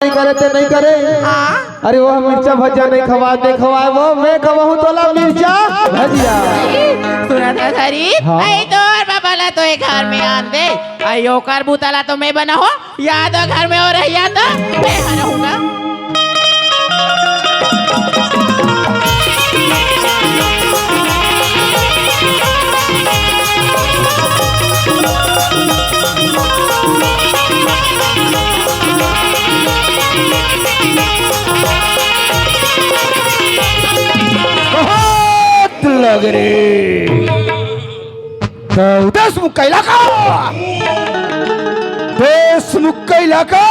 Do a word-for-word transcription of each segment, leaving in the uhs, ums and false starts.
नहीं करे ते नहीं करे। हाँ। अरे वो मिर्चा भजिया नहीं खवाय, नहीं खवाय, वो मैं खवाहूँ तोला मिर्चा भजिया। सुनत हस रे? हाँ। अई तोर बाबा ला तो ए घर में आन दे, अई ओकर बुता ला तो मैं बनाहूँ, या तो घर में ओ रहिया तो मैं हरहूँ ना। बहुत लग रे। तो देशमुख का इलाका, देशमुख का इलाका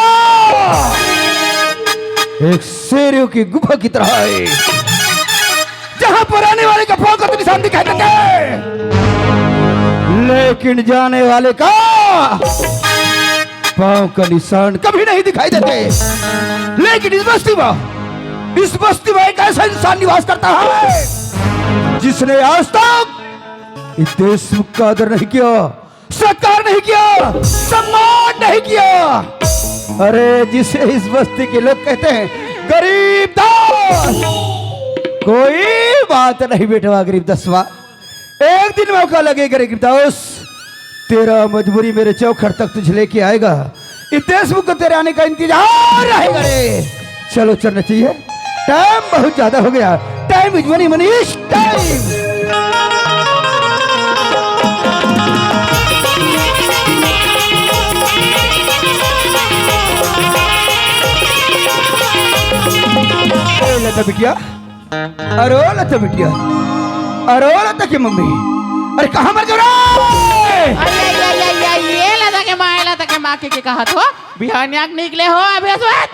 एक शेरों की गुफा की तरह है, जहां पर आने वाले का पांव का तो निशान दिखाई देता है, लेकिन जाने वाले का पांव का निशान कभी नहीं दिखाई देते। लेकिन इस बस्ती में, इस बस्ती में एक ऐसा इंसान निवास करता है, जिसने आज तक इस देशमुख का आदर नहीं किया, सत्कार नहीं किया, सम्मान नहीं किया। अरे, जिसे इस बस्ती के लोग कहते हैं गरीब दास, कोई बात नहीं बेटवा, गरीब दसवा, एक दिन मौका लगेगा रे गिरदाउस, तेरा मजबूरी मेरे चौखट तक तुझे लेके आएगा। इस देशमुख को तेरे आने का इंतजार रहेगा रे। चलो चलना चाहिए, टाइम बहुत ज्यादा हो गया। Time is money, money is time। ए लता बिटिया, अरे ओ लता बिटिया, अरे ओ लता के मम्मी, अरे कहाँ मर गए रे? अरे, अरे, अरे, अरे, ये लता के माँ, लता के माँ के, के कहत हो? बिहानिया के निकले हो, अभी सोच।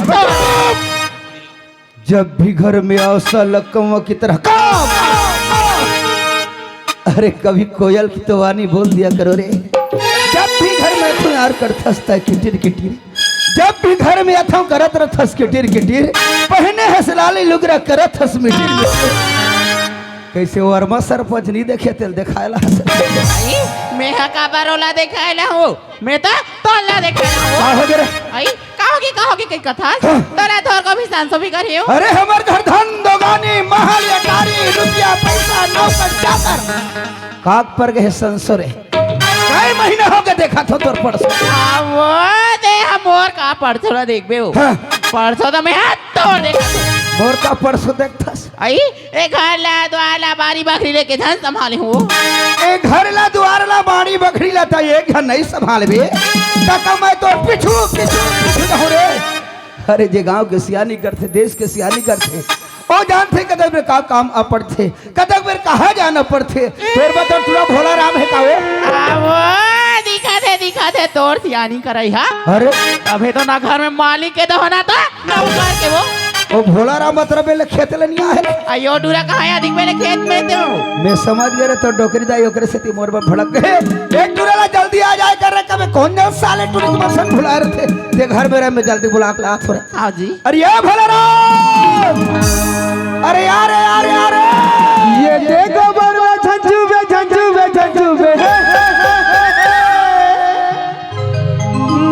जब भी घर में आओ, सा लकवा की तरह काम। अरे, कभी कोयल की तो वाणी बोल दिया करो रे। जब भी घर में तू यार करथस तय किटिर किटिर, जब भी घर में अथव करत रथस किटिर किटिर, पहने हस लाली लुगरा करत हस मिटिर मिटिर। कैसे वर्मा सरपंच नहीं देखे तेल देखायला हस। आई, मैं हा काबर ओला देखायला हूँ? मैं तो तोला देखायला हूँ। का हो गे रे? आई, का होगे, का होगे, कई कथा? हाँ। तोला तोर को भी संसो भी करे हो। अरे हमर घर धन दोगानी, महल अटारी, रुपया पैसा नौकर चाकर। काग पर गए संसो रे। कई महीना हो गए देखा थो तोर परसो। आ, वो दे हम और का परसो ला देखबे हो। हाँ। परसो तो मैं हाथ तोड़ देखा थो। मोर का परसो देखथस? आई, ए घर ला, द्वार ला, बारी बखरी लेके झन संभाले हो। ए घर ला, द्वार ला, बारी बखरी ला त एक झन नहीं संभालबे। त मैं तो पीछू, पीछू, पीछू जाहूं रे। अरे जे गांव के सियानी करथे, देश के सियानी करथे, ओ जानथे कतक बेर का काम आ पड़थे, कतक बेर कहाँ जाना पड़थे। तोर बर तो टूरा भोला राम हे का वो? आ, वो दिखत हे, दिखत हे, तोर सियानी करई हा। अरे। अबे तो ना घर में मालिक के तो होना था, ना उधार के वो। ओ भोला राम मतलब ले खेत ले नहीं आए। अयो टूरा कहाँ है, दिख मेरे खेत में तो। मैं समझ गए रे, तो डोकरी दाई ओकरे से ती मोर बर भड़क गए। एक टूरा ला जल्दी आ जाए कर रे, कबे कौन जन साले टूरी तुम्हारे संग भुला रहे थे। ते घर में रहे, मैं जल्दी बुला के ला थोड़ा। हाँ जी। अरे ये भोला राम! अरे यार, यार, यार! ये देखो बरवा झंझू बे, झंझू बे, झंझू बे।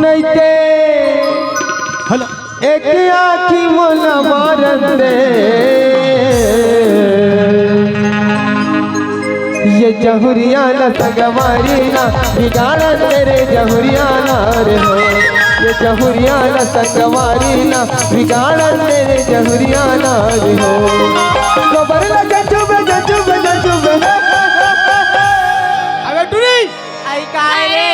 नहीं ते हेलो। एक आँखी मोला मारन दे। ये जहुरिया न संगवारी ना बिगाड़न दे रे जहुरिया ना रे हो। ये जहुरिया न संगवारी ना बिगाड़न दे रे जहुरिया ना रे हो। गोबर ला जंजू बे, जंजू बे, जंजू बे। अबे टुरी! आई काय रे?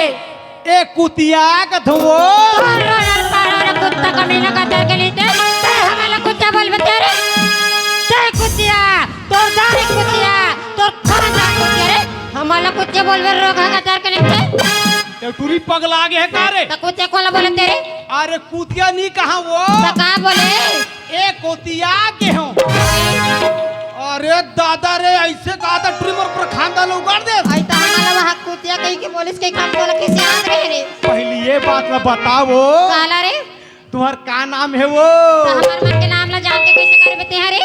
ए कुतिया कथो वो। अरे, अरे, अरे, अरे, कुत्ता कमीना का तेरे के लिए ते, ते हमारा कुत्ता बोल बते रे। ते कुतिया, तोर दारे कुतिया, तोर खानदान कुतिया रे। हमारा कुतिया बोल बे रोग है का तेरे के लिए ते। ते टूरी पगला गे हे का रे? त कुतिया कोला बोले तेरे? अरे कुतिया नहीं कहा वो। त का बोले? ए कोतिया के हो। अरे दादा रे, ऐसे कहा था ट्रिमर पर खानदान उगाड़ दे। आई त हमारा वहाँ कुतिया कहीं के बोलिस के खान बोला किसी याद रहे रे। पहली ये बात ला बताओ। काला रे? तुम्हार का नाम है वो? त हमार मन के नाम ला जान के कैसे करबे ते हरे?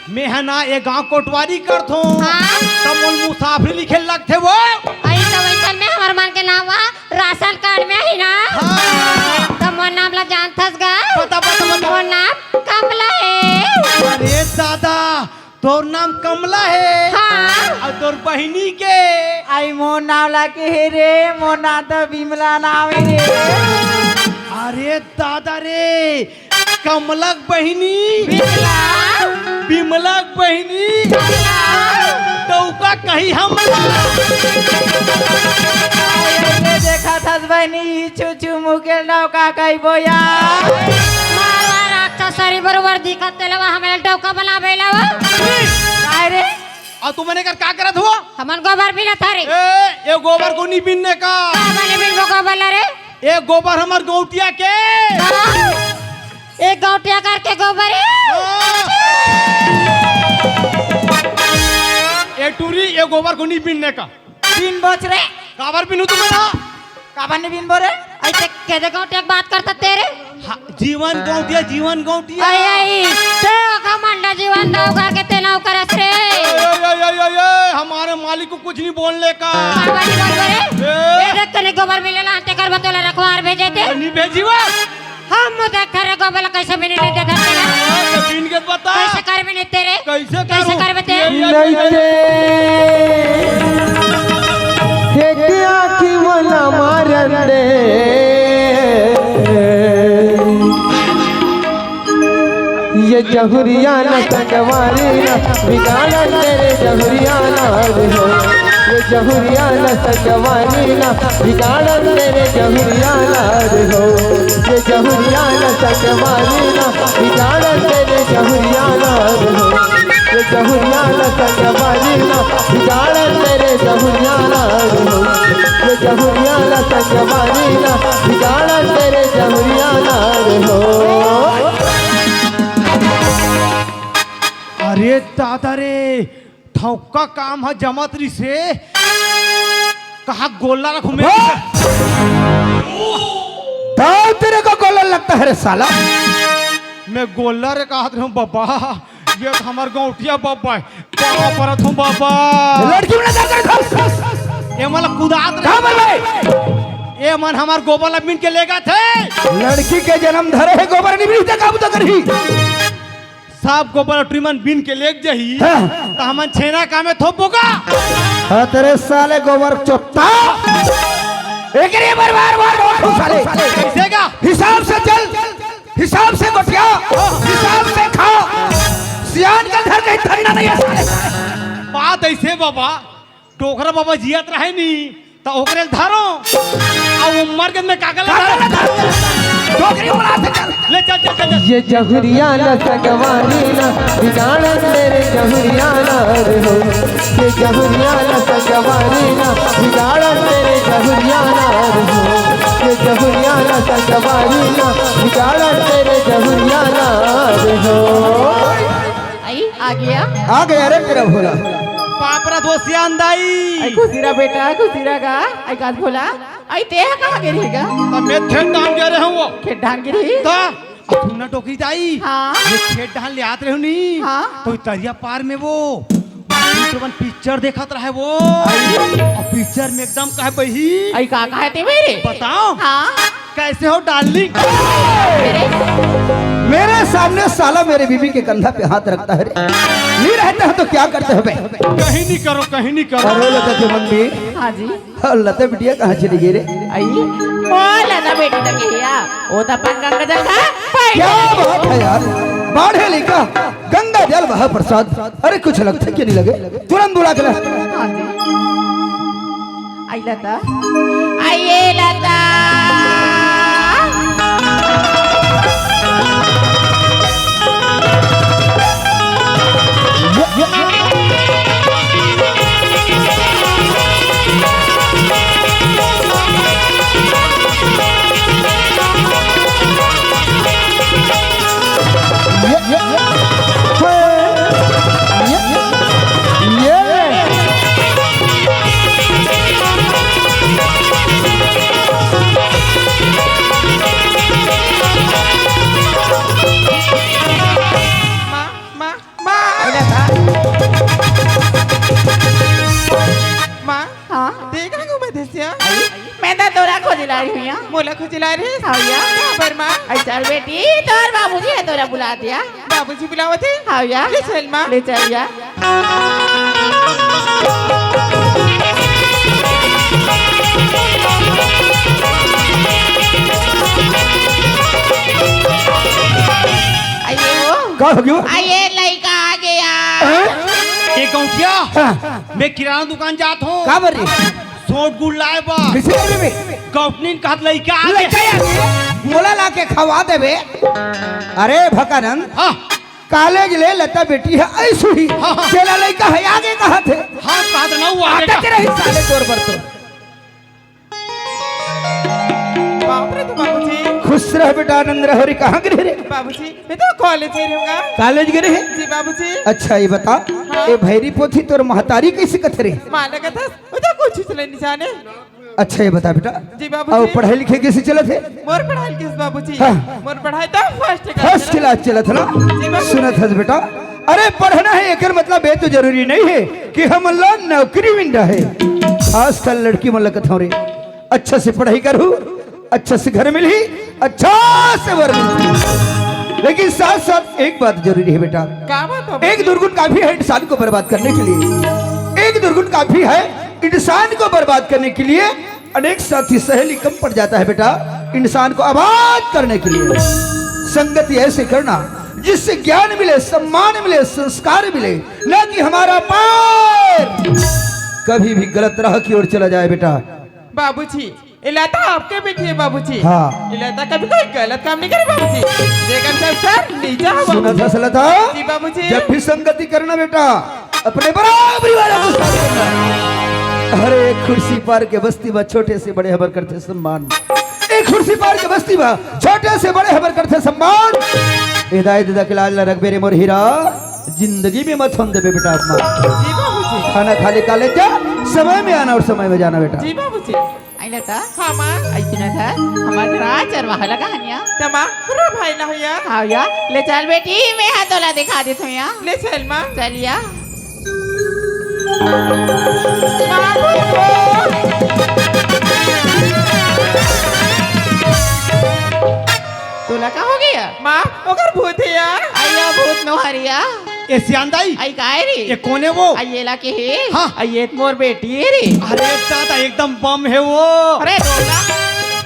मैं है ना ये गांव कोटवारी करथो। हाँ। त मोल मुसाफरी लिखे लगथे वो। आई त वैसन में हमार मन के नाम वा राशन कार्ड में ही ना। हाँ। त मोर नाम ला जानथस गा। बता, बता, बता। तोर नाम कमला हे। हाँ। अउ तोर बहिनी के? अई मोर नाम ला के हे रे, मोर नाम तो बिमला नाम हे रे। अरे दादा रे, कमला के बहिनी। बिमला। बिमला के बहिनी। बिमला। डौका कही हमला। अरे देखा थस बहिनी, छू छू मुकेल डौका कहिबो यार। मारवा राक्षस हरी बरोबर दिखत तेलवा हमें डौका बनावे लावा। काय रे? अउ तुमन एकर का करत हो? हमन गोबर बिनत हरे। ए, ए गोबर को नहीं बिनने का। का बने बिनबो गोबर ला रे? ए गोबर हमर गौटिया के। हाँ? ए गौटिया करके गोबर हे? हाँ। ए टूरी, ए गोबर को नहीं बिनने का। बिनबोच रे। काबर बिनू तुमन हा? काबर नहीं बिनबो रे? अइसे केदे गौटिया के बात करता तेरे? हाँ, जीवन गौटिया, जीवन गौटिया। अई, अई, ते ओखा मंडा जीवन दाऊ करके ते नाव करस रे। ए, ए, ए, ए, ए, ए, हमारे मालिक को कुछ नहीं बोलने का। काबर नहीं बोलबो रे? ए। ए देख, तने गोबर मिले ला, तेकर बतौला रखवार भेजे थे। नहीं भेजी वो। हम देख रे गोबर ला कैसे बिनने देखत हे ना। हाँ, तो बीन के बता। कैसे कर बिनने तेरे? कैसे कैसे करूँ? कर बते? ये, ये, नहीं ये, ये। थे, थे आँखी वाला मारन दे। ये जहुरिया न संगवारी न बिगाड़न दे रे जहुरिया न रे हो। ये जहुरिया न संगवारी न बिगाड़न दे रे जहुरिया न रे हो। ये जहुरिया न संगवारी न बिगाड़न दे रे जहुरिया न रे हो। ये जहुरिया न संगवारी न बिगाड़न दे रे जहुरिया न रे हो। ये जहुरिया न संगवारी न बिगाड़न दे रे जहुरिया न रे हो। अरे दादा रे, थौका काम ह जमत रिसे। कहा गोला रखू मैं? हाँ? दाऊ तेरे को गोला लगता है रे साला। मैं गोला रे कहत रहूं बाबा, ये तो हमार गौटिया बाबा है। पाँव परत हूं बाबा। लड़की में नजर कर धस। ये मला कुदात रहे। कहाँ पर भाई? ये मन हमार गोबर ला बीन के लेगा थे। लड़की के जन्म धरे है, गोबर नहीं मिलते, काबू तो करही। साफ गोबर अउ टुरी मन बीन के लेग जही, हाँ। त हमन छेना कामे थोपबो का? हाँ, तेरे साले गोबर चोत्ता। एकरे बार, बार, बार, बार, साले। कैसे का? हिसाब से चल, हिसाब से गोठिया, हिसाब से खा। सियान का घर कहीं धरना नहीं है, साले। बात ऐसे बाबा, डोकरा बाबा जियत रहे नी, त ओकरे ल धरो। आ वो मर के मैं कागल ल धरो। डोकरी उड़ा से चल। ले चल, चल, चल, चल। ये जहुरिया न संगवारी न बिगाड़न दे रे जहुरिया न रे हो। ये जहुरिया न संगवारी न बिगाड़न दे रे जहुरिया न रे हो। ये जहुरिया न संगवारी न बिगाड़न दे रे जहुरिया न रे हो। आई, आ गया। आ गया रे तेरा भोला। पापरा दोस्तिया अंदाई। आई, खुशी रहा बेटा, खुशी रहा गा। आई, गाज भोला। आई, ते कहाँ गिरी गा? त मैं खेत डाहन गे रहे हूँ वो। खेत डाहन गिरी? त अब तू ना टोकरी जाई। हाँ। ये खेत डाहन ले आत रहे नी। हाँ। तो तरिया पार में वो तो मन पिक्चर देखत रहे वो। अउ पिक्चर में एकदम कहे बही। आई का कहे ते मेरे? बताओ। हाँ। कैसे हो डार्लिंग? मेरे मेरे सामने साला मेरे बीबी के कंधा पे हाथ रखता है रे। नहीं रहता है तो क्या करते हो बे? कहीं नहीं करो, कहीं नहीं करो। अरे लता के मंदिर। हाँ जी। और लता बिटिया कहाँ चली गई रे? आई, ओ लता बेटी तो कहिया, ओ तो अपन गंगा जल का पाई क्या गई। बात है यार, बाढ़े लेका गंगा जल वह प्रसाद। अरे कुछ लगता है कि नहीं लगे? तुरंत बुला के ला। हाँ जी। आई लता, आई ये लता। माँ, माँ, माँ। माँ। हाँ। देख रहे हो मैं दृश्य? मैं तो तोरा खोजिला, अरे भैया। मोला खुजला रहे। हाँ भैया। काबर माँ? अरे चल बेटी, तोर बाबूजी हे, तोला बुलात हे। बाबूजी बुलावत हे? हाँ भैया। ले चल माँ। ले चल भैया। आइए हो। का हो गयो? आइए, लइका आ गया। हाँ? ए गौंटिया, हाँ। मैं किराना दुकान जात हूँ। काबर रे? सोंठ गुड़ लाए बर। कइसे करबे बे? गौंटनी कहत लइका आ गया। लइका आ गया। मोला लाके खवा देबे। अरे भकानंद। हाँ। कॉलेज ले लता बेटी हे, ऐसु ही। हाँ, हाँ। तेला लइका हे, आगे कहत हे। हाँ, कहत ना हुआ आगे आटा का। तेरा ही साले तोर बर तो। बाप रे, तो बाबूजी। खुश रह बेटा, आनंद रह। अरे कहाँ गिरे रे? बाबूजी, मैं तो कॉलेज गे रहेंव। कॉलेज गिरे हे? जी बाबूजी। अच्छा, ये बता, हाँ। ये भैरी पोथी तोर महतारी कइसे कथे रे? माँ लगत हे, वो तो कुछ चले नहीं जाने। अच्छा, ये बता बेटा, जी बाबूजी। अउ पढ़ाई लिखाई कइसे चलत हे? मोर पढ़ाई किस बाबूजी? हाँ। मोर पढ़ाई तो फर्स्ट क्लास फर्स्ट चलत हे। क्लास चलत हे ना? जी बाबूजी। सुनत हस बेटा, अरे पढ़ना हे, एकर मतलब ये तो जरूरी नहीं हे कि हमन ला नौकरी मिल जाए। खासकर लड़की मन ला कथौं रे, अच्छा से पढ़ाई करहू, अच्छा से घर मिलही, अच्छा से वर मिलही। लेकिन साथ साथ एक बात जरूरी हे बेटा, का बात हे? एक दुर्गुण काफी हे इंसान को बर्बाद करने के लिए, एक दुर्गुण काफी हे इंसान को बर्बाद करने के लिए। अनेक साथी सहेली कम पड़ जाता हे बेटा इंसान को आबाद करने के लिए। संगति ऐसे करना जिससे ज्ञान मिले, सम्मान मिले, संस्कार मिले, न कि हमारा पैर कभी भी गलत राह की ओर चला जाए बेटा। बाबूजी, ये लता आपके बेटी हे बाबूजी। हाँ। ये लता कभी कोई गलत काम नहीं करे बाबूजी। जेकर संस्कार नीचा हो बाबूजी। सुनत हस लता? जी बाबूजी। जब भी संगति करना बेटा, अपने बराबरी वाला को साथ रखना। अरे कुर्सी पार के बस्ती में छोटे से बड़े हबर करथे सम्मान। ए कुर्सी पार के बस्ती में छोटे से बड़े हबर करथे सम्मान। ए दाई ददा के लाज ला रखबे रे मोर हीरा, जिंदगी में मत होन देबे बेटा अपना। जी बाबूजी। खाना खा ले, कॉलेज जा, समय में आना और समय में जाना बेटा। जी बाबूजी। आई लता। हाँ माँ। आई सुनत हस, हमार घर चरवाहा लगा हनिया। त माँ, पूरा भाई ना होया। हाँ या, ले चल बेटी, मैं हा तोला दिखा देत हूँ या। ले चल माँ। चल या। माँ, भूत हो। तोला का हो गया? माँ, ओकर भूत हे या। आइया भूत नोहरिया। ए सियान दाई। आई काय रे? ए कोने वो? आई एला के हे? हाँ। आई ये मोर बेटी हे रे। अरे दादा, एकदम बम हे वो। अरे दोगला,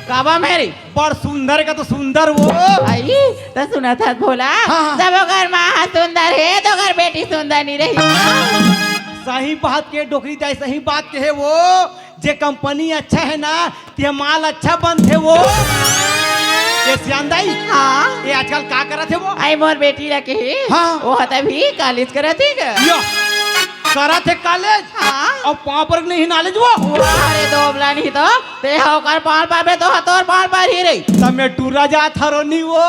का बम हे रे? बड़ सुंदर का तो सुंदर वो। आई, त सुनत हस भोला? हाँ, हाँ। जब ओकर माँ हा सुंदर हे, त ओकर बेटी सुंदर नहीं रही। सही बात के डोकरी दाई, सही बात के हे वो। जे कंपनी अच्छा हे ना, ते माल अच्छा बनथे वो। ए सियान दाई, हाँ। ए आजकल का करत हे वो? आई मोर बेटी ला के हे। हाँ। वो ह तभी कॉलेज करत हे का? या, करत हे कॉलेज? हाँ। अउ पाँव पर नहीं नॉलेज वो? अरे दोगला नहीं तो, ते हा ओकर पाँव पर बे, तो हा तोर पाँव पर ही रही। त मैं टूरा जात हरो नी वो।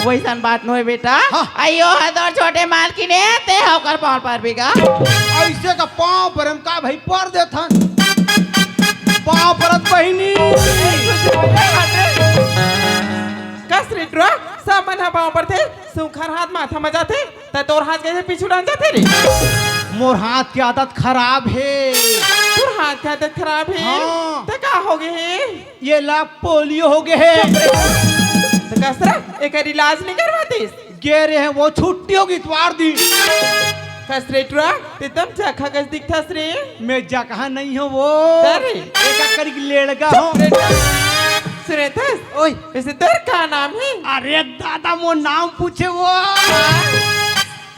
वइसन बात नोहे बेटा। हाँ। आइयो हा तोर छोटे मालकिन हे, ते हा ओकर पाँव पर बे गा। अइसे का पाँव पर हम का भाई पर देथन? पाँव परत बहिनी। कस रे टुरा, सब मन ह पाँव परथे, सुंखर हाथ माथा म जाथे, त तोर हाथ कइसे पीछू डाहन जाथे रे? मोर हाथ के आदत खराब हे। तोर हाथ के आदत खराब हे? हाँ। त का हो गे हे? ये ला पोलियो हो गे हे। त कस रे, एकर इलाज नहीं करवातिस? गे रेहे वो, छुट्टी होगे इतवार दिन। कस रे टुरा, ते एकदम जकहा कस दिखथस रे। मैं जकहा नहीं हों वो। अरे। एका करी लेड़गा हों। सुनथस? ओए। वइसे तोर का नाम हे? अरे दादा, मोर नाम पूछे वो। हाँ।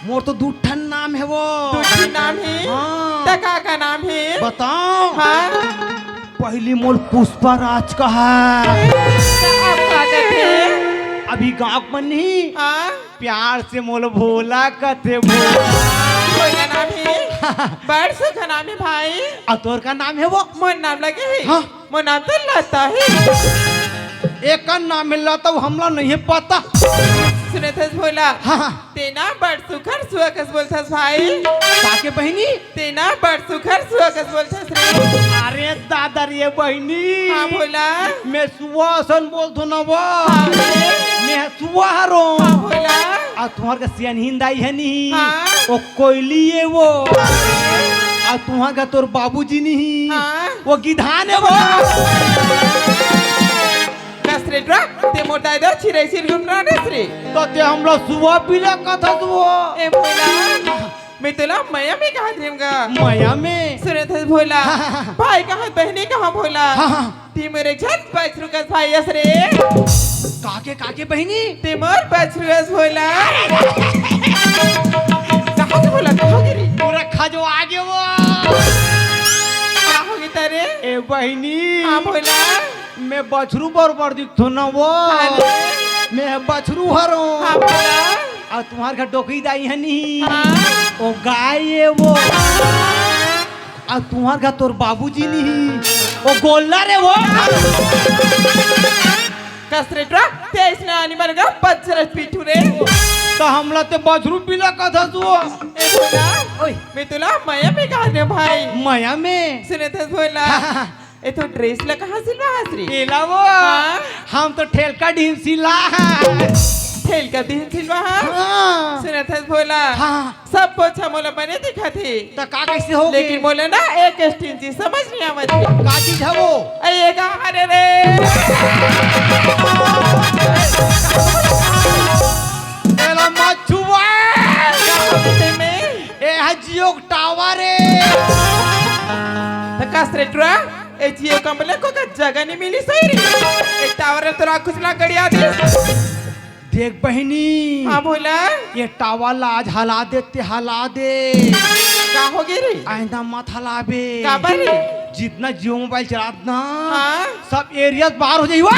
मोर तो दू ठन नाम हे वो। दू ठन नाम हे? हाँ। त का का नाम हे? बताओं? हाँ। पहिली मोला पुष्पा राज कहा। त अब का कथे? अभी गाँव मन नहीं। हाँ। प्यार से मोला भोला कथे, भोला। भोला नाम हे? बड़ सुघर नाम हे भाई। अउ तोर का नाम हे वो? मोर नाम लगे हे? हाँ। मोर नाम तो लता हे। एकर नाम हे लता, हमला नहीं पता। सुनथस भोला? हाँ, हाँ। तें ना बड़ सुघर सुआ कस बोलथस भाई। का के बहिनी? तें ना बड़ सुघर सुआ कस बोलथस रे। अरे दादा रे बहिनी। हाँ भोला। मैं सुआ असन बोलथों ना वो। हाँ रे। मैं सुआ हरों। हाँ भोला। अउ तुँहर का सियानहिन दाई हे नहीं। हाँ। वो कोयली हे वो। हाँ। अउ तुँहर का तोर बाबूजी नहीं। हाँ। वो गिधान हे वो। रे टुरा, ते मोर दाई ददा चिरई चिरगुन रांधे रे। त ते हमला सुआ पिला कथस वो। ए भोला, मैं तोला मया में कहा देंगा। मया में? सुनत हस भोला, हाँ, हाँ, हाँ। भाई कहाँ, बहिनी कहाँ भोला? हाँ, हाँ। ते मोर एक झन बछरू कस भाई अस रे। काके, काके बहिनी? ते मोर बछरू अस भोला। कहाँ से भोला, कहाँ गिरी? पूरा खजवा गे वो। का होगे तरे? ए बहिनी। हाँ भोला। मैं बछरू बरोबर दिखथों ना वो। हाँ रे। मैं बछरू हरों। हाँ भोला। अउ तुम्हार घर डोकरी दाई हे नहीं। हाँ। वो गाय हे वो। अउ तुम्हार घर तोर बाबूजी नहीं। वो गोल्लर हे वो। कस रे टुरा, ते अइसने आनी मन गा बछरू पीठू रे। त हमला ते बछरू पिला कथस वो। ए भोला, ओए। मैं तोला मया में कहा देंव भाई। मया में? सुनत हस भोला। हाँ, हाँ, हाँ। ए तो ड्रेस ला कहाँ सिलवाहस रे? एला वो, हाँ? हम तो ठेलका डीहन सिलवाहन। ठेलका डीहन सिलवाहस? हाँ। सुनत हस भोला? हाँ। सब पोछा मोला बने दिखत हे। त का कइसे होगे? लेकिन मोला ना एक ठिन चीज समझ नइ आवत हे। का चीज हे वो? ए, ये कहाँ रे रे? एला मत छुआ। का होगे ते में? ए हा Jio के tower ए। त कस रे टुरा, ए Jio कंपनी को का जगह नइ मिलिस हे रे। ए tower तोर आँखी ला गड़िया दिस। देख बहिनी। हाँ भोला। ए tower ला आज हला दे ते हला दे। का होगे रे? आइंदा मत हलाबे। काबर रे? जितना Jio mobile चलात ना, हाँ। सब area से बाहर हो जाही वो।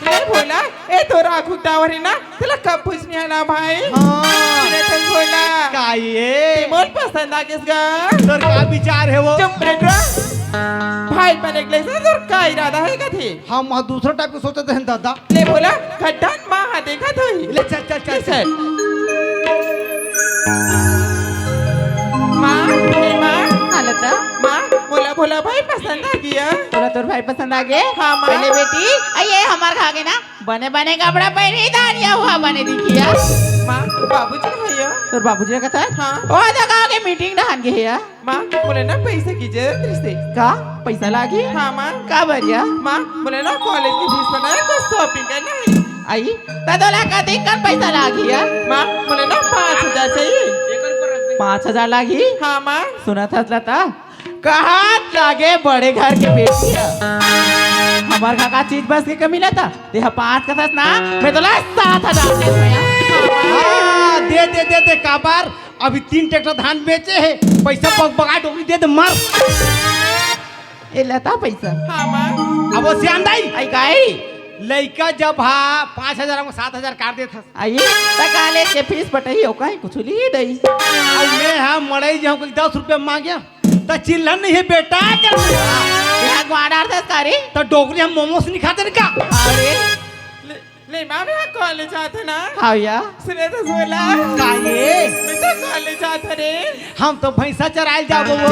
ए भोला, ए तोर आँखी के tower हे ना, तेला कभू झन हला भाई। हाँ। सुनत हस भोला। का ये? ते मोला पसंद आ गेस गा। तोर का विचार हे वो? चुप रे टुरा। भाई बने के लेके तोर का इरादा हे कथे? हम ह दूसरा type के सोचत हन दादा। ले भोला, घड्डन माँ हा देखत होही। ले चल, चल, चल, ले चल। चल। माँ, ए माँ। हाँ लता। माँ, मोला भोला भाई पसंद आ गे। तोला तोर भाई पसंद आ गे? हाँ माँ। पहले बेटी, आ ये हमर घर आगे ना, बने बने कपड़ा पहिनही, धानिया हुआ बने दिखिया। माँ, बाबूजी कहाँ हे? तोर बाबूजी कथा? हाँ। ओ, आधा गाँव के meeting डहन गे हे या। माँ, मोला ना पैसा के जरूरत रहिसे। का? पैसा लागही? हाँ, माँ। काबर या? माँ, मोला ना college के fees बर ना कुछ shopping करना हे। अई, त तोला कतेक कन पैसा लागही या? माँ, मोला ना पाँच हजार चाहिए। पाँच हजार लागही? हाँ, माँ। सुनत हस लता? कहात लागे बड़े घर के बेटी ह। हमर घर का चीज बस के कमी लता? तेहा पाँच कथस ना, मैं तोला सात हजार दे दूँ। हाँ, दे, दे, दे, दे, काबर? अभी तीन tractor धान बेचे हे, पैसा बगबगा डोकरी दे दे, मर। ए लता पैसा। हाँ, माँ। अब वो सियान दाई। आई गाई। लइका जब हा पाँच हजार में सात हजार काट देत हस। आई, त college के fees पटही, ओका ही कुछ ली दई। अब मैं हा मड़ई जाऊँ, कोई दस रुपया मांगे, त चिल्ला नहीं है बेटा, कर। यहाँ ग्वाड़ा अर्थ कारी। त डोकरी हम momos नहीं खाते ना का? अरे। ले, ले, माँ, मैं college जात हँव ना। हाँ या। सुनत हस भोला। का ये? मैं तो college जात हँव रे। हम तो भैंसा चरायल जाबो वो।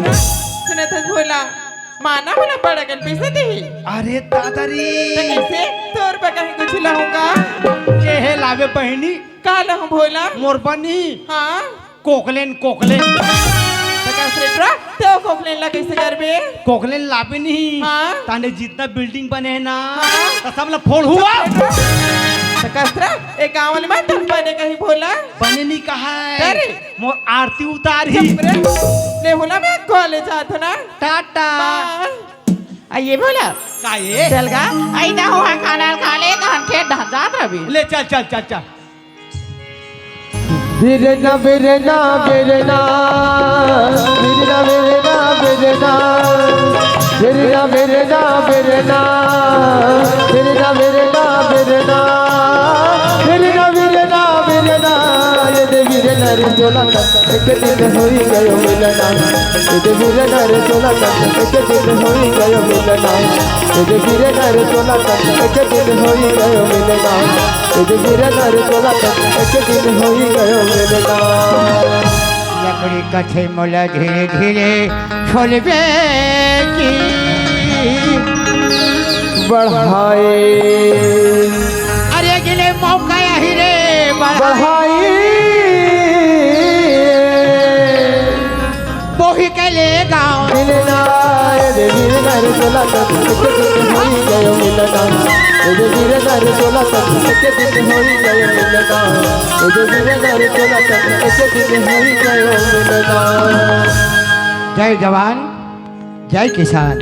सुनत हस भोला, माँ ना मोला बड़ा कन पैसा देही। अरे दादा रे। त कइसे? तोर बर कहीं कुछ लाहूँ का? ये हे लाबे बहिनी। का लाहूँ भोला? मोर बनी। हाँ। कोकलेन, कोकलेन। त कस रे टुरा, तें कोकलेन ला कइसे करबे? कोकलेन लाबे नहीं। हाँ। ताने जितना building बने हे ना, हाँ। त सब ला फोड़हूँ। त कस रे, ए गाँव वाले मन तोर बने कहीं भोला? बने नहीं कहा है। अरे। मोर आरती उतारही। चुप रे। ले भोला, मैं college जात हँव ना। टाटा। बाय। आ ये भोला। का ये? चल गा, आई ना हुआ खाना खा ले, त हम खेत धान जात रहबे। ले चल, चल, चल, चल। बिरना, बिरना, बिरना, बिरना, बिरना, बिरना, बिरना, बिरना, बिरना, बिरना, बिरना, बिरना, बिरना, बिरना, बिरना, ये दे बिरना रे चोला का, एक दिन होई गयो मिलना। ये दे बिरना रे चोला का, एक दिन होई गयो मिलना। ये दे बिरना रे चोला का, एक दिन होई गयो मिलना। ये दे बिरना रे चोला का, एक दिन होई गयो मिलना। लकड़ी कथे मोला धीरे धीरे छोलबे की बढ़ाए। अरे गिले मौका आही रे बढ़ाए। बढ़ाए। बोही के ले गाँव। मिलना रे मिलना रे। सोला सत एक दिन होई गयो मिलना। ए जो वीर दर सोला सत एक दिन होई गयो मिलना। ए जो वीर दर सोला सत एक दिन होई गयो मिलना। जय जवान, जय किसान।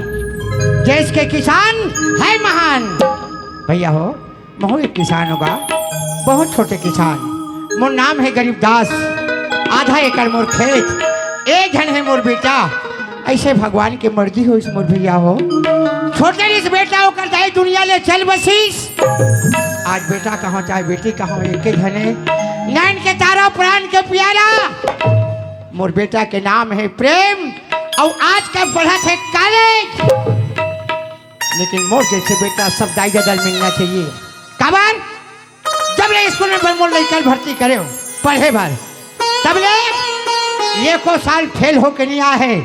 देश के किसान है महान। भैया हो, महूँ एक किसान होगा, बहुत छोटे किसान। मोर नाम है गरीब दास, आधा एकड़ मोर खेत, एक झन है मोर बेटा। ऐसे भगवान के मर्जी होइस मोर भैया हो। छोटे रिस बेटा ओकर दाई दुनिया ले चल बसिस। आज बेटा कहाँ चाहे बेटी कहाँ, एके झने नैन के तारा प्राण के प्यारा। मोर बेटा के नाम है प्रेम, अउ आज का पढ़त हे कॉलेज। लेकिन मोर जैसे बेटा सब दाई ददा ल मिलना चाहिए। काबर? जब ले स्कूल में मोर लइका ल भर्ती करे हो पढ़े बर, तब ले एको साल फेल होके नहीं आए हे।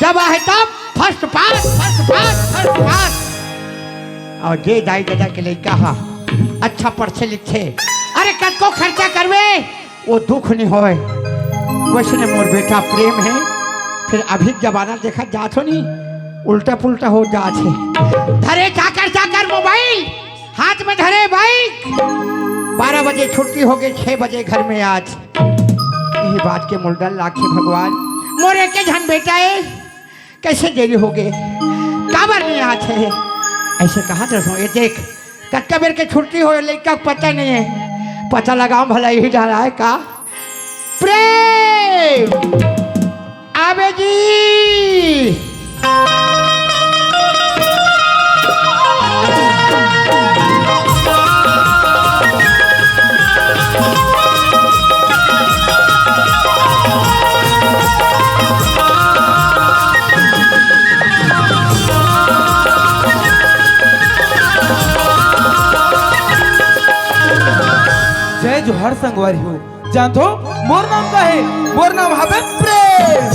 जब आहे तब first pass, first pass, first pass. अउ जे दाई ददा के लइका हा अच्छा पढ़थे लिखथे, अरे कतको खर्चा करबे, वो दुख नहीं होय। वैसने मोर बेटा प्रेम है, फिर अभी जमाना देखा जात हो नहीं, उल्टा पुल्टा हो जात हे। धरे चाकर चाकर मोबाइल, हाथ में धरे बाइक। बारह बजे छुट्टी होगे, छह बजे घर में आज। यही बात के मोला डर लागथे भगवान, मोर एके झन बेटा हे, कैसे देरी होगे, काबर नहीं आत हे? ऐसे कहा तो सो, ये देख, कतका बेर के छुट्टी होय, लइका के पता नहीं हे। पता लगाओ भला, यही डहर आए का? प्रेम! आबे जी। जय जोहार संगवारी हो। जानथो मोर नाम का हे? मोर नाम हवे प्रेम।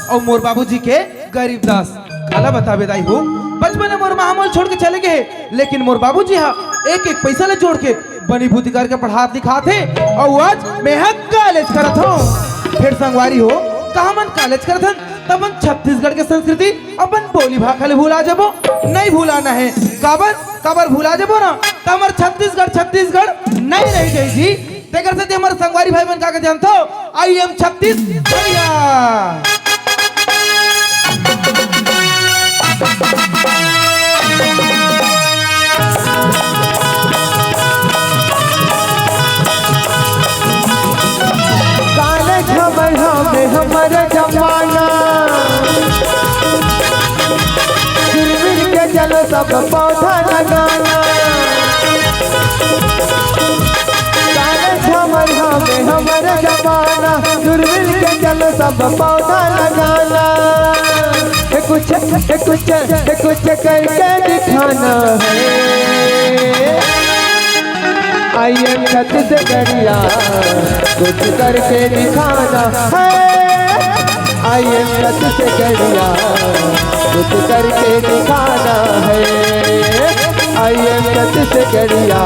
अउ मोर बाबूजी के गरीब दास। काला बताबे दाई हो, बचपन में मोर माँ मोला छोड़ के चले गे हे, लेकिन मोर बाबूजी हा एक एक पैसा ले जोड़ के बनी बुद्धि करके पढ़ात लिखात हे। अउ आज मैं हा कॉलेज करत हूँ। फिर संगवारी हो, कहा मन कॉलेज करत हन, तब मन छत्तीसगढ़ के संस्कृति, अपन बोली भाखा ले भुला जबो, नहीं भुलाना हे। काबर, काबर भुला जबो ना, त हमर छत्तीसगढ़, छत्तीसगढ़ नहीं रह जाही जी। तेकर सेती हमर संगवारी भाई मन का के जानथो, I am छत्तीसगढ़िया। काले झमरहा में हमर जमाना, जुरमिल के चलो सब पौधा लगाना। काले झमरहा में हमर जमाना, जुरमिल के चलो सब पौधा लगाना। हे कुछ, हे कुछ, हे कुछ करके दिखाना है। I am छत्तीसगढ़िया, कुछ करके दिखाना है। I am छत्तीसगढ़िया, कुछ करके दिखाना है। I am छत्तीसगढ़िया,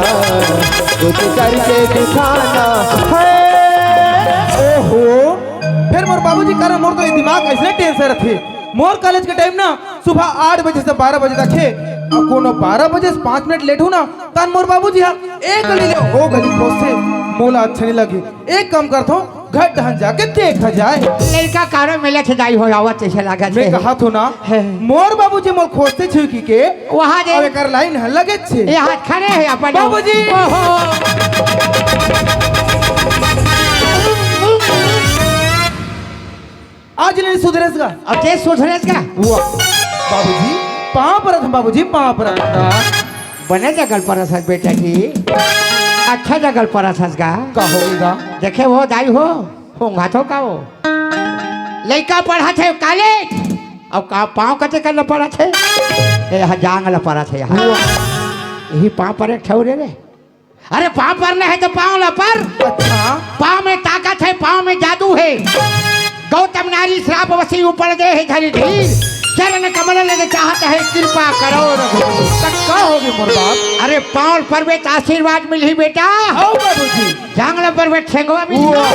कुछ करके दिखाना है। ओहो, फिर मोर बाबूजी कारण मोर तो ये दिमाग ऐसने टेंशन रथे। मोर कॉलेज के टाइम ना सुबह आठ बजे से बारह बजे तक हे, अउ कोनो बारह बजे से पाँच मिनट लेट हो ना, तहन मोर बाबूजी हा एक गली ले ओ गली खोजथे। मोला अच्छा नहीं लगे, एक काम करथो, घर डहन जाके देखा जाए। लइका कारो मिले थे दाई हो, आवत जैसे लागत मैं हे। कहा थो ना, हे। मोर बाबूजी मोर खोजथे छुकी के, वहाँ दे। अब एकर लाइन ह लगे छे। ये हाथ खड़े हे अपन। बाबूजी। ओहो। आज नहीं सुधरेस का? अब ते सुधरेस का? वाह। बाबूजी, पाँव परत हन बाबूजी, पाँव परत हन। बने जगह परत हस बेटा जी, अच्छा जगह परत हस गा। का होई गा? देखे हो दाई हो, होंगा तो का हो? लइका पढ़त हे कॉलेज, अब का पाँव कते करना पड़त हे? ए, यहाँ जांग ला परत हे यहाँ। वाह। यही पाँव पर एक ठौरे रे। अरे पाँव परना हे तो पाँव ला पर। अच्छा। पाँव में ताकत हे, पाँव में जादू हे। गौतम नारी श्राप वसी उपड़ दे हे धरी धीर। चरण कमल लगे चाहत हे कृपा करो रघुवीर। तक का होगे मोर बाप? अरे पाँव परबे त आशीर्वाद मिलही बेटा। आओ बाबूजी। जांग ला परबे ठेंगवा मिलही। वाह।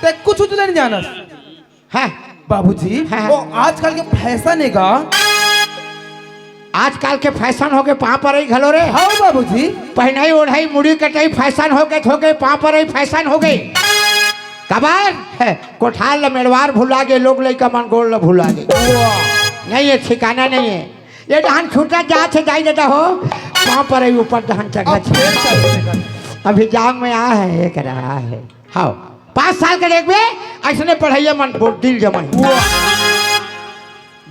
ते कुछ तो नहीं जानस। हाँ। बाबूजी, हाँ, हाँ। वो आजकल के फैशन हे गा, आजकल के फैशन होगे पाँव परई घलो रे। हव बाबूजी। पहिनई ओढ़ई, मुड़ी कटई फैशन होगे, थोगे पाँव परई फैशन होगे। काबर? कोठार ल मेड़वार भुला गे, लोग लइका मन गोड़ ल भुला गे। वाह। नहीं हे, ठिकाना नहीं हे। ये डहन छूटत जात हे, दाई ददा हो, पाँव परई ऊपर डहन चढ़त अब हे। फेर चढ़त हे। अभी जांग में आ हे, एक रहा हे। हव, पाँच साल के देखबे, अइसने पढ़इया मन बोल दिल जमाही। वाह।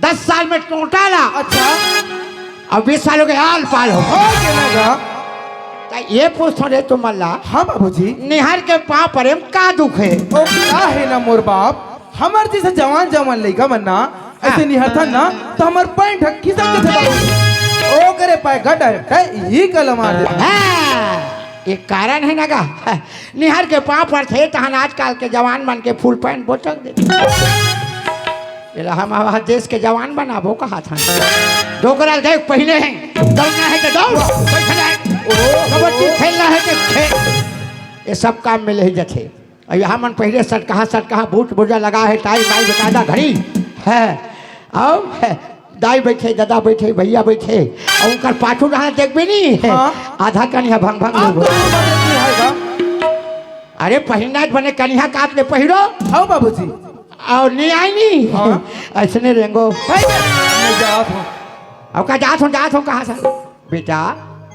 दस साल में टोंटा ला। अच्छा। अब बीस साल होगे, आल पाल हो। हो गे ना गा। त ये पूछथों रे तुमन ला। हाँ बाबूजी। निहर के पाँव परे म का दुख हे? ओ का हे ना मोर बाप, हमर जइसे जवान जवान लइका मन ना, अइसे हाँ। निहरथन ना, त हमर पैंट ह खिसक जथे बाबूजी। ओकरे पाय गड्ढा हे, त इही कला मार देथे। हाँ, एक कारण हे ना गा। निहर के पाँव परथे, तहन आजकल के जवान मन के फुल पैंट बोचक देथे। एला हम आवाज देश के जवान बनाबो कहाथन। डोकरा ल देख, पहिले हे, दौड़ना हे त दौड़, बइठना हे, ओ। कबड्डी खेलना हे त खेल। ये सब काम में लेहे जथे। अउ यहाँ मन पहिले सटकहा, सटकहा, बूट, मोजा लगा हे, टाई, माई, बकायदा घड़ी हे। अउ दाई बइठे, ददा बइठे, भइया बइठे, अउ ओकर पाछू डहन देखबे नी, हाँ। आधा कनिहा भंग भंग आप लोग। तो नहीं है गा। अरे पहिरना हे त बने कनिहा काट ले पहिरो। हव बाबूजी। अउ नइ आय नी। हाँ। अइसने रेंगो। भाई, मैं जात हूँ। अउ का जात हूँ, जात हूँ कहाथस? बेटा,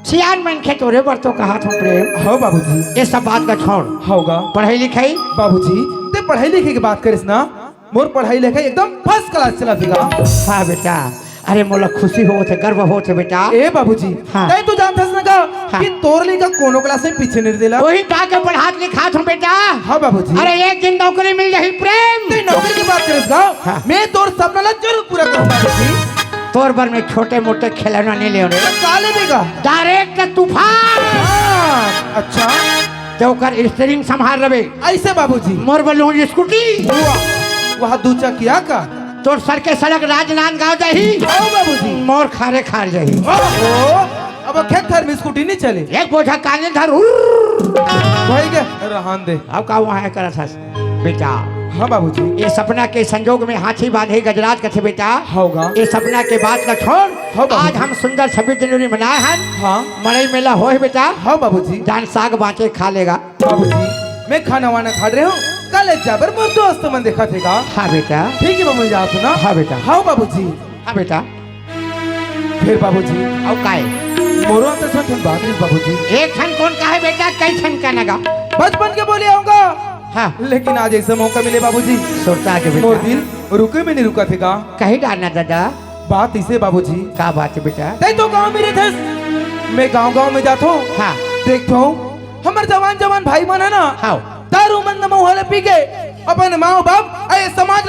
सियान मनखे तोरे बर तो कहाथों प्रेम। हव बाबूजी। ये सब बात ला छोड़। हव गा। पढ़ई लिखई? बाबूजी, तें पढ़ई लिखई के बात करेस ना, मोर पढ़ई लिखई एकदम first class चलत हे गा। हाँ बेटा, अरे मोला खुशी होत हे, गर्व होत हे बेटा। ए बाबूजी, हाँ। तें तो जानथस ना गा हाँ। कि तोर लइका कोनो class में पीछे नइ रेला। ओही पाके पढ़ात लिखात हूँ बेटा। हाँ बाबूजी। अरे एक दिन नौकरी मिल जाही प्रेम। तें नौकरी के बात करेस गा? हाँ। मैं तोर सपना ला जरूर पूरा करूँ बाबूजी। तोर बर मैं छोटे मोटे खिलौना नइ लेवों रे। त का लेबे गा? Direct तूफान। हाँ, अच्छा। तें ओकर steering संभाल लेबे। अइसे बाबूजी। मोर बर लूँ स्कूटी। वाह, वाह, दू चकिया का। तोर सर के सड़क राजनांदगांव जाही। हव बाबूजी। मोर खारे खार जाही। ओहो, अब खेत खार में स्कूटी नइ चले। एक बोझा काली धर, उर्र। भई गे, रहन दे। अब का वहाँ करत हस? बेटा। हाँ बाबूजी। ये सपना के संजोग में हाथी बांधे गजराज कथे बेटा। हव गा। ये सपना के बात ला छोड़। हाँ बाबूजी। आज हम सुंदर छब्बीस जनवरी मनाए हन। हाँ। मड़ई मेला होही बेटा। हाँ बाबूजी। जान साग बांचे खा लेगा। बाबूजी, मैं खाना वाना खा रहे हूँ, कॉलेज जाबर मोर दोस्त मन देखत हे गा। हाँ बेटा। ठीक हे बाबू, जात हूँ ना। हाँ बेटा। हाँ बाबूजी। हाँ बेटा। फेर बाबूजी। अउ काय? मोरो अंदर से ठन बात रहिस बाबूजी। एक ठन कोन काहे बेटा, कई ठन का नगा। बचपन के बोले आऊंगा। हाँ। लेकिन आज अइसे मौका मिले बाबूजी। सोचा के बेटा। मोर दिल रुके में नइ रुकत हे गा। कही डारना दादा। बात अइसे बाबूजी। का बात हे बेटा? तें तो गांव में रहिथस। मैं गांव गांव में जात हूँ। हाँ। देखत हूँ, हमर जवान जवान भाई मन हे ना। हाँ। दारू मंद महुआ ल पी के अपन माँ बाप, अरे समाज